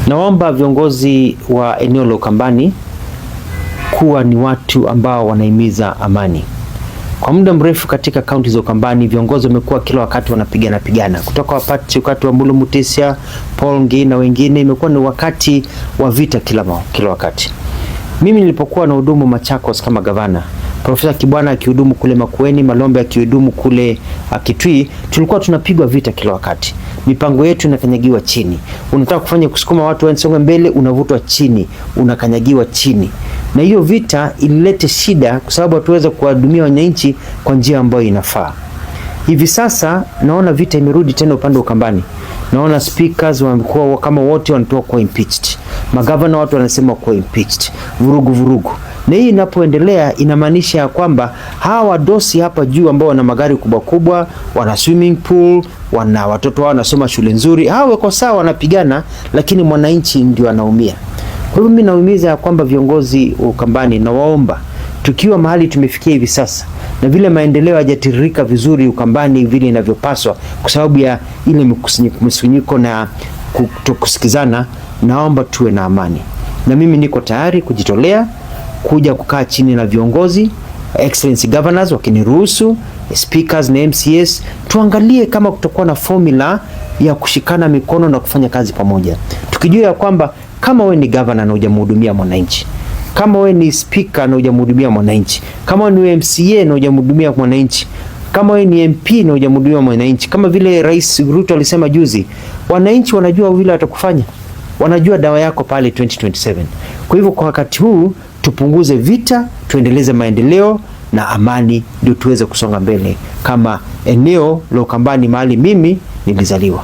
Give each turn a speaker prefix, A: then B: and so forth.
A: Naomba viongozi wa eneo la Ukambani kuwa ni watu ambao wanahimiza amani. Kwa muda mrefu katika kaunti za Ukambani viongozi wamekuwa kila wakati wanapigana pigana, kutoka wakati wa Mbulu Mutisya, Paul Ngei na wengine, imekuwa ni wakati wa vita kila wakati. Mimi nilipokuwa na hudumu Machakos kama gavana, Profesa Kibwana akihudumu kule Makueni, Malombe akihudumu kule Kitui, tulikuwa tunapigwa vita kila wakati. Mipango yetu inakanyagiwa chini. Unataka kufanya kusukuma watu wasonge mbele, unavutwa chini, unakanyagiwa chini. Na hiyo vita ililete shida kwa sababu hatuweza kuwahudumia wananchi kwa njia ambayo inafaa. Hivi sasa naona vita imerudi tena upande wa Ukambani. Naona speakers wamekuwa kama wote wanatoa kuwa impeached. Magavana watu wanasema kuwa impeached. Vurugu vurugu. Na hii inapoendelea inamaanisha ya kwamba hawa wadosi hapa juu ambao wana magari kubwa kubwa, wana swimming pool, wana watoto wao wanasoma shule nzuri, hawa wako sawa, wanapigana, lakini mwananchi ndio anaumia. Kwa hivyo mimi naumiza ya kwamba viongozi wa Ukambani, nawaomba tukiwa mahali tumefikia hivi sasa na vile maendeleo hayajatiririka vizuri Ukambani vile inavyopaswa kwa sababu ya ile mkusanyiko na kutokusikizana, naomba tuwe na amani, na mimi niko tayari kujitolea kuja kukaa chini na viongozi excellency governors wakiniruhusu, speakers na MCAs, tuangalie kama kutakuwa na formula ya kushikana mikono na kufanya kazi pamoja, tukijua ya kwamba kama we ni governor na hujamhudumia mwananchi, kama we ni speaker na hujamhudumia mwananchi, kama we ni MCA na hujamhudumia mwananchi, kama we ni MP na hujamhudumia mwananchi, kama vile Rais Ruto alisema juzi, wananchi wanajua vile watakufanya, wanajua dawa yako pale 2027. Kwa hivyo kwa wakati huu tupunguze vita, tuendeleze maendeleo na amani, ndio tuweze kusonga mbele kama eneo la Ukambani mahali mimi nilizaliwa.